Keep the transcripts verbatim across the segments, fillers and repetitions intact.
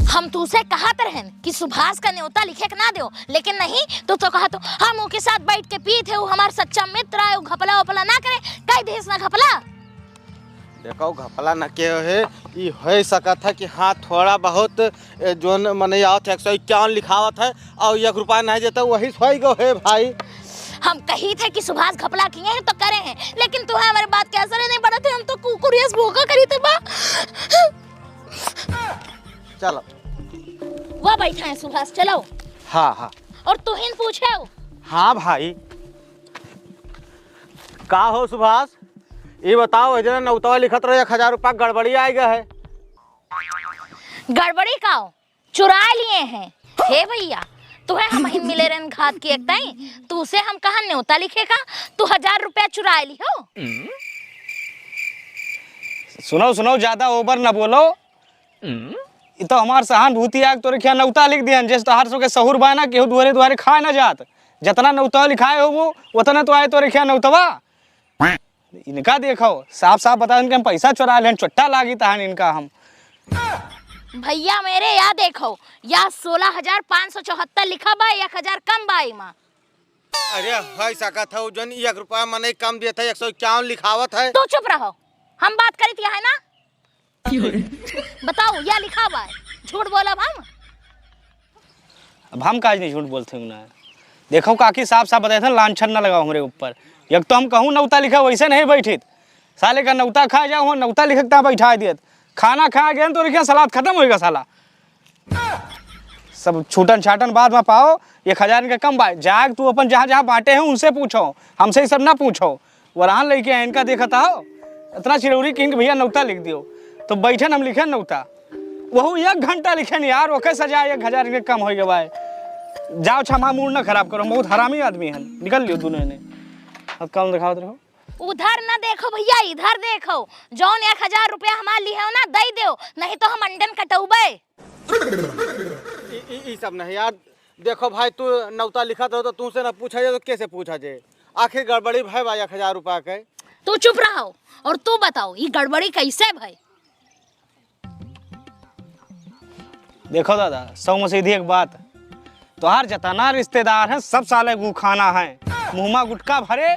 हम तुसे कहत रहन कि सुभाष का न्योता लिखे के ना देओ, लेकिन नहीं, तू तो कहत हो, "हम ओके साथ बैठ के पीत है, वो हमार सच्चा मित्र है, वो घपला वपला ना करे, कह देस ना घपला।" देखो, घपला न के है, ई होई सकत है कि हाँ, थोड़ा बहुत, ए, जोन मनई आवत है, एक सौ इक्यावन लिखावत है और एक रुपया नहीं देता, वही सोई गो है भाई। हम कही थे कि सुभाष घपला किए हैं तो करे हैं, लेकिन तुम्हें हमारे बात के असर नहीं पड़त है, हम तो कुकुर यस भोंका करी थे बा। चलो। वो बैठा है सुभाष, चलो। हाँ, हाँ। और तुहिन पूछो। हाँ भाई। का हो सुभाष, ये बताओ, इधर नौतवा लिखत रहे, एक हजार रुपया गड़बड़ी आइ गया है। गड़बड़ी का हो? चुरा लिए हैं। हे भैया, तुहे हम हिन मिले रहन घात की एक ताई, तू से हम कहा न्योता लिखे का, तू हजार रुपया चुरा ली हो। सुनो, सुनो, ज्यादा over न बोलो। ई तो हमार सहानुभूति आग तोरे खिया नौता लिख दिहन, जैसे तोहार सबके सहूर बा ना, केहू दुआरे दुआरे खाए ना जात। जतना नौता लिखाए हो वो, उतना तो आए तोरे खिया नौतवा। इनका देखो, साफ साफ बता देन कि हम पैसा चुरा लेन, चोट्टा लागी तहन इनका हम। भैया मेरे, या देखो, या सोलह हजार पाँच सौ चौहत्तर लिखा बा, एक हजार कम बा इमा। अरे, होई सकत है, जौन एक रुपया मनई कम देत है, एक सौ इक्यावन लिखावत है। तू चुप रहो, हम बात करी थी, है ना? बताओ, या लिखा बा, झूठ बोलब हम? अब हम काज नहीं झूठ बोलते हूँ ना। देखो काकी, साफ साफ बताए थे, लांछन ना लगाओ हमरे ऊपर। एक तो हम कहूँ नौता लिखा, वैसे नहीं बैठित। साले का नौता खा जाओ, नौता लिखे के बैठा दियत। खाना खा गए तो लिखे सलाद खत्म होएगा साला। सब छूटन छाटन बाद में पाओ, एक हजार इनका कम बा। जाग तू अपन जहाँ जहाँ बांटे हैं उनसे पूछो, हमसे ही सब ना पूछो। वरहान लइके आए, इनका देखत आओ, इतना चिरौरी किन के भैया नौता लिख दियो। तो बैठन हम लिखे नौता, वहू एक घंटा लिखे नहीं यार, ओके सजा एक हजार इनके कम हो गए भाई। जाओ छमा मूड ना खराब करो, बहुत हरामी आदमी है, निकल लियो दोनों ने। अब कौन दिखावत रहो? उधर ना देखो भैया, इधर देखो, जौन एक हजार रुपया हमार लिहे हो ना, दे दो, नहीं तो हम अंडन कटौबे। ई, ई, ई सब नहीं यार। देखो भाई, तू नौता लिखत रहो तो तुमसे ना पूछा जाए तो कैसे पूछा जाए? आखिर गड़बड़ी भय बा एक हजार रुपया के। तू चुप रहो और तू बताओ, ई गड़बड़ी कैसे भय? देखो दादा, सौ में सीधी एक बात, तोहार जतना रिश्तेदार हैं, सब साले गूखाना हैं, मुँह मा गुटखा भरे।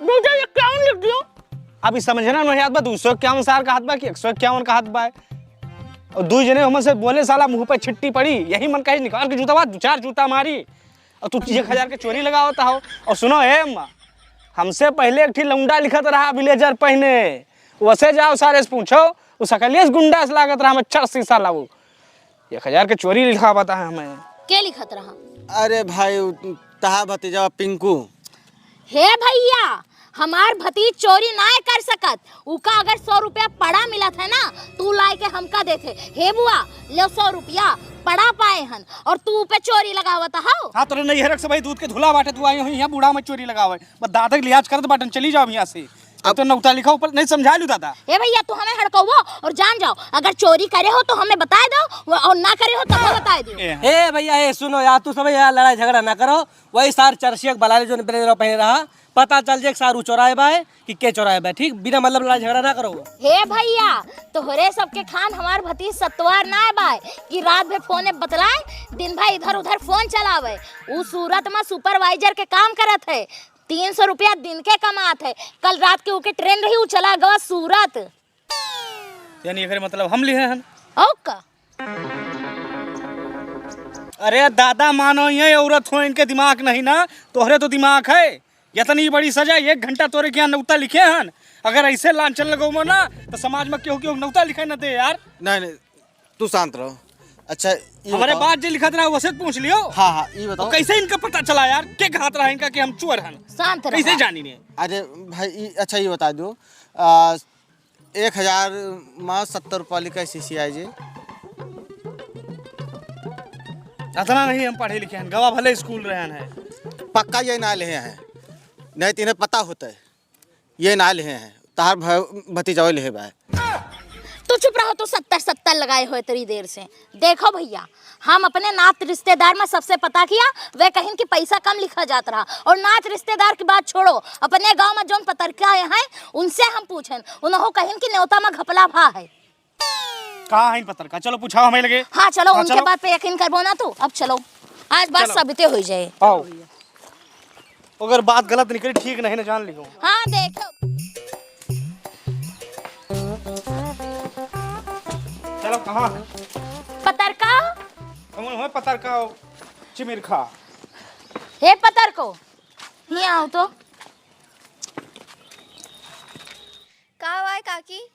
दो सौ इक्यावन लिख दियो। अब ई समझना नहीं याद बा, दो सौ इक्यावन सार का हाथ बा कि एक सौ इक्यावन का हाथ बा। और दू जने हमसे बोले, साला मुँह पे छिट्टी पड़ी, यही मन कहे निकाल के जूता बा, दो चार जूता मारी। और तू एक हजार के चोरी लगावत हो। और सुनो, ए अम्मा, हमसे पहले एक ठी लौंडा लिखत रहा ब्लेजर पहने, वसे जाओ सारे से पूछो, उ सकलियस गुंडा से लागत रहा, हमें चर शीशा लाऊ। एक हजार के चोरी लिखावत है हमें। के लिखत रहा? अरे भाई, उ तहार भतीजा पिंकू। हे भैया, हमार भतीज चोरी नाय कर सकत। उका अगर सौ रुपया पड़ा मिलत है ना, तू लाए के हमका देते। हे बुआ, लो सौ रुपया, पड़ा पाए हन और तू पे चोरी लगावत हौ। हाँ, तोरे नैहरक से भाई दूध के धुला बाटे, तू आई हो यहाँ बूढ़ा में चोरी लगावे। बस दादा के लिहाज करत बाटन, चली जाओ यहाँ से। अब तो नौता लिखा ऊपर नहीं समझा लू दादा। ए भैया, तू हमें हड़कौवो और जान जाओ, अगर चोरी करे हो तो हमें बताए दो, और ना करे हो तब बताए दो। ए, हाँ। ए भैया, ए सुनो यार, तू सब यार लड़ाई झगड़ा ना करो। वही सार चरसिया के बलाले जो ब्लेजर पहने रहा, पता चल जाए सार उ चोराए बाय कि के चोराए बाय, ठीक? बिना मतलब लड़ाई झगड़ा ना करो। हे भैया, तोहरे सबके खान हमार भतीज सतवार ना बाय कि रात भर फोने बतलाए, दिन भर इधर उधर फोन चलावे। उ सूरत में सुपरवाइजर के काम करत है, तीन सौ रुपया दिन के कमात है। कल रात के उके ट्रेन रही, उ चला गवा सूरत। यानी एकरे मतलब हम लिहे हन। और का? अरे दादा, मानो ये औरत हो, इनके दिमाग नहीं ना, तोहरे तो दिमाग है। इतनी बड़ी सजा, एक घंटा तोरे के यहाँ नौता लिखे हन, अगर ऐसे लांछन लगौबो ना, तो समाज में केहू केहू नौता लिखे न दे यार। नहीं, नहीं, तू शांत रहो। अच्छा, ये हमारे बताओ। बात जे लिखत रहा, वसे पूछ लियो। हाँ, हाँ, ये बताओ। तो कैसे इनका पता चला यार, के कहत रहा इनका कि हम चोर हन? शांत रहो। कैसे जानी ने? अरे भाई, ये, अच्छा, ये बता दो, आ, एक हजार मा सत्तर रुपया लिखा है सी सी आई जी। इतना नहीं हम पढ़े लिखे हैं, गवा भले स्कूल रहे हैं। पक्का ये ना लिहे हैं, नहीं तो इन्हें पता होता है, ये ना लिहे हैं, तहार भ-, भतीजा लिहे बा। तू चुप रहो, तू सत्तर सत्तर लगाए होए तेरी देर से। देखो भैया, हम अपने नात रिश्तेदार में सबसे पता किया, वे कहिन कि पैसा कम लिखा जात रहा। और नात रिश्तेदार की बात छोड़ो, अपने गांव में जौन पतरका आए हैं, उनसे हम पूछन, उन्हों कहिन कि न्योता में घपला भा है। का है पतरका? चलो पूछाओ हमें लगे। हाँ, चलो, हाँ, उनके चलो। बात पे यकीन करबो ना तू। अब चलो, आज बात चलो। साबिते हो जाए। आओ। अगर बात गलत निकली, ठीक नहीं ना, जान लियो। हाँ, देखो। चलो, कहाँ है? पतरका। कौन है पतरका? चिमिरखा। हे पतरको, हियाँ आओ तो। का हुआ है काकी?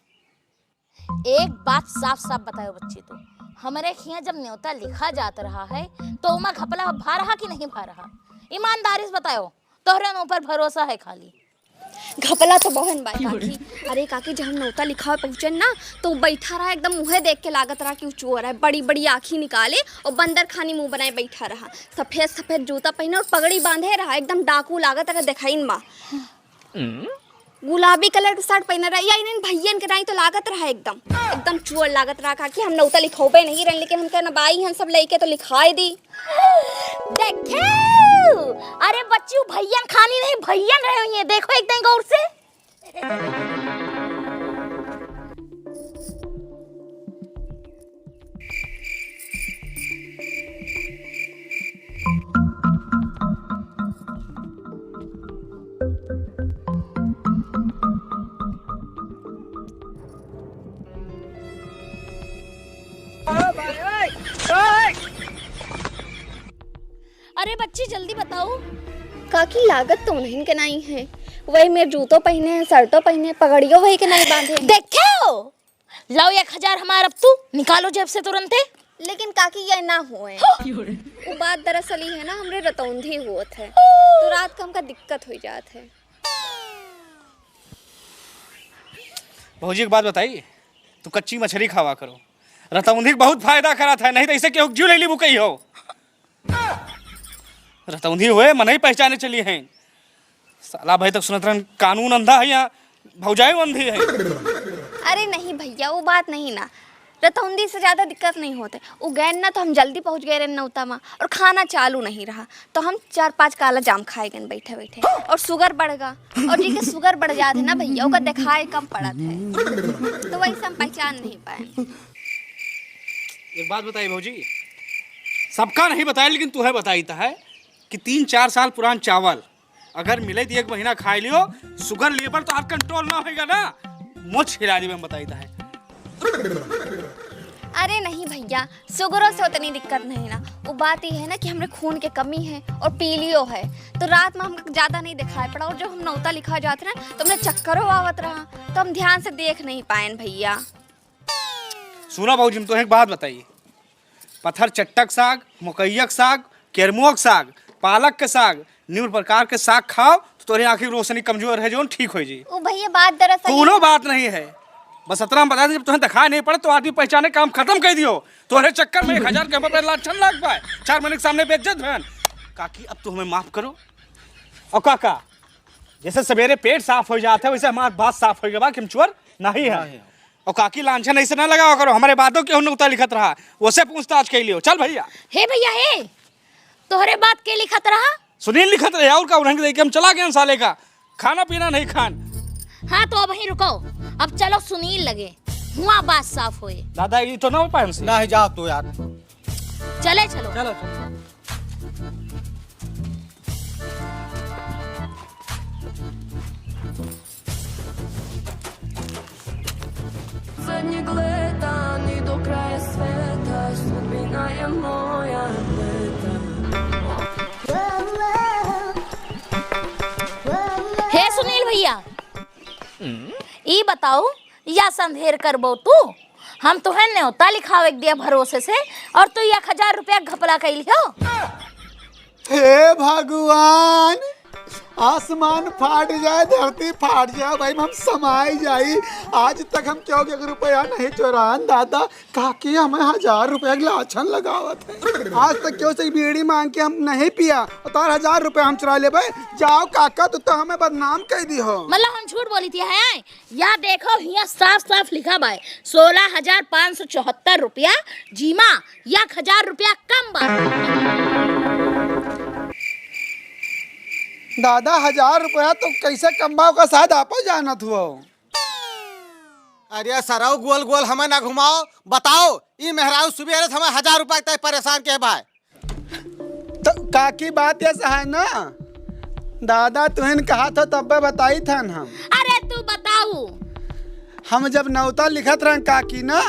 एक बात साफ साफ बतायो बच्ची तू, हमरे हियाँ जब न्योता लिखा जात रहा है तो ओमा घपला भा रहा कि नहीं भा रहा? ईमानदारी से बतायो, तोहरे न ऊपर भरोसा है खाली। घपला तो बहुन बा काकी। अरे काकी, जब हम न्योता लिखावे पहुँचन ना, तो उ बैठा रहा, एकदम मुँहे देख के लागत रहा कि उ चोर है। बड़ी बड़ी आँखी निकाले और बंदर खानी मुँह बनाए बैठा रहा। सफेद सफेद जूता पहने और पगड़ी बांधे रहा, एकदम डाकू लागत रहा, देखाइन बा। गुलाबी कलर के शर्ट पहने रहा, या इन्हन भैयन के नाई तो लागत रहा एकदम, एकदम चोर लागत रहा काकी। हम नौता लिखौबे नहीं रहन, लेकिन हमके ना बाई हन सब लइके तो लिखाए दी। देखे, अरे बच्ची, उ भैयन खानी नहीं, भैयन रहे हुई हैं। देखो एकदम गौर से। अरे बच्ची, जल्दी बताओ। काकी, लागत तो उन्हीं के नाई है। वही मेरे जूतो पहने हैं, शर्टो पहने हैं, पगड़ियो वही के नाई बांधे हैं। देखे हो, लाओ एक हजार हमार, अब तू निकालो जेब से तुरंते। लेकिन काकी, ये ना होए। हाँ। वो बात दरअसल ये है ना, हमरे रतौंधी होत है, तो रात का हमका दिक्कत हो जात है। भौजी, एक बात बताई, तू कच्ची मछली खावा करो, रतौंधी के बहुत फायदा करत है, नहीं तो इसे केहू जीव ले ली बुकई हो। रतौंधी होए, मनई पहचाने चली हैं। साला भाई तक सुनत रहन, कानून अंधा है या भौजाई अंधी है? अरे नहीं भैया, वो बात नहीं ना, रतौंधी से ज्यादा दिक्कत नहीं होते। वो गैन ना तो हम जल्दी पहुंच गए रहे नौता में, और खाना चालू नहीं रहा, तो हम चार पांच काला जाम खाए गए बैठे बैठे, और शुगर बढ़ गा। और जी के शुगर बढ़ जात है ना भैया, ओका दिखाए कम पड़त है, तो वही से हम पहचान नहीं पाए। एक बात बताई भौजी, सबका नहीं बताई, लेकिन तुहे बताई त है कि तीन चार साल पुरान चावल अगर मिले तो एक महीना खाए लियो, शुगर लेवल तो हाथ कंट्रोल ना होएगा ना, मोच हिला दी, मैं बताई त है। अरे नहीं भैया, शुगरों से उतनी दिक्कत नहीं ना। वो बात ये है ना कि हमरे खून के कमी है और पीलियो है, तो रात में हमका ज्यादा नहीं दिखाई पड़ा, और जब हम नौता लिखा जात रहे तो हमरे चक्करो आवत रहा, तो हम ध्यान से देख नहीं पाएन भैया। सुना भौजी, हम तोहे एक बात बताई, पत्थर चट्टक साग, मकैयक साग, केरमुअक साग, पालक के साग, निम्न प्रकार के साग खाओ तो तोरे आँखी की रोशनी कमजोर है जौन ठीक हो जी। ओ भैया, बात दरअसल कोनो बात नहीं है, बस इतना हम बता दें, जब तुम्हें दिखाई नहीं पड़े तो आदमी पहचाने काम खत्म कर दियो। तोहरे चक्कर में एक हजार के ऊपर लाछन लाग पाए, चार महीने के सामने बेइज्जत भन। काकी, अब तो हमें माफ करो। और काका, जैसे सवेरे पेट साफ हो जाता है, वैसे हमारा बात साफ हो गया बा कि हम चोर नहीं है। नहीं। और काकी, लांछन ऐसे ना लगावा करो, हमारे बातों के नौता लिखत रहा, उसे पूछताछ कर लियो। चल भैया। हे भैया, हे, तोहरे बात के लिखत रहा? सुनील लिखत रहे, और का, उन्हें देख के हम चला गए साले का, खाना पीना नहीं खान। हाँ, तो अब वहीं रुको, अब चलो सुनील लगे, हुआ बात साफ होए। दादा, ये तो ना हो पाए हमसे। नहीं, जाओ तो यार। चले चलो। चलो, चलो। हे सुनील भैया, ई बताओ, या संधेर करबो तू? हम तुहे न्योता लिखावे के दिया भरोसे से, और तू एक हजार रुपया घपला कइल हो। हे भगवान, आसमान फाट जाए, धरती फाट जाए, भाई हम समाई जाई। आज तक हम क्यों एक रुपया नहीं चोरान दादा, काकी हमें हजार रुपया के लाछन लगावत है। आज तक क्यों से बीड़ी मांग के हम नहीं पिया, और तार हजार रुपया हम चुरा लेबे। जाओ काका, तू तो हमें बदनाम कर दी हो। मतलब हम झूठ बोली थी, हैं? या देखो, हियाँ साफ साफ लिखा बा, सोलह हजार पाँच सौ चौहत्तर रुपया जीमा, एक हजार रुपया कम बा। दादा, हजार रुपया तो कैसे कम बा, ओका शायद आपो जानत हुआ। अरे सरऊ, गोल गोल हमें ना घुमाओ, बताओ, ई मेहरारू सुबेरे से हमें हजार रुपया तय परेशान के बाय। तो काकी, बात ऐसा है ना, दादा तुहिन कहा था तब बताई थन हम। अरे तू बताऊ। हम जब नौता लिखत रहन काकी ना,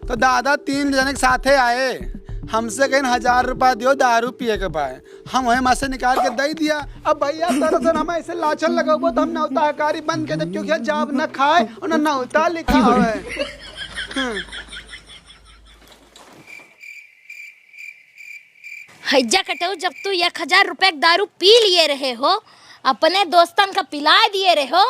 तो दादा तीन जने के साथे आए, हमसे कहिन हजार रुपया दियो, दारू पिए के बाय। हम वही में से निकाल के दे दिया। अब भैया दरअसल हम ऐसे लाछन लगौबो तो हम नौता हकारी बन के जब क्यों किया जाब न खाए और न नौता लिखा होए। हम्म। हैजा कटऊ, जब तू एक हजार रुपया के दारू पी लिए रहे हो, अपने दोस्तन का पिला दिए रहे हो,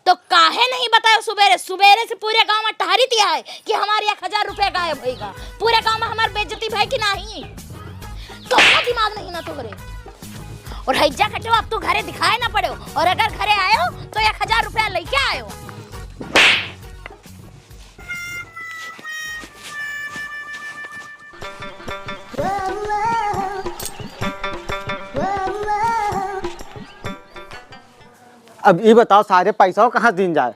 तो काहे नहीं बतायो सुबेरे? सुबेरे से पूरे गांव में टहरी दिया है कि हमारे एक हजार रुपया गायब होइगा। पूरे गांव में हमार बेइज्जती भई कि नहीं? तो अपना दिमाग नहीं ना तोहरे। और हैजा कटऊ, अब तू घरे दिखाए ना पड़ो, और अगर घरे आयो तो एक हजार रुपया लेके आयो। अब ई बताओ, सारे पैसा कहाँ से दीन जाए?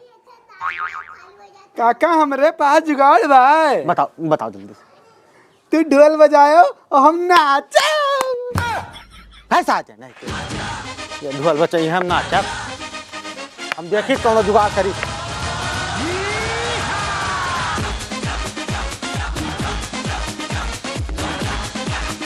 काका, हमरे पास जुगाड़ बा। बताओ, बताओ जल्दी से। तू ढोल बजायो और हम नाचब। पैसा आ जाए, नहीं तो ये ढोल बजाई, हम नाचब। हम देखी कौनो जुगाड़ करी।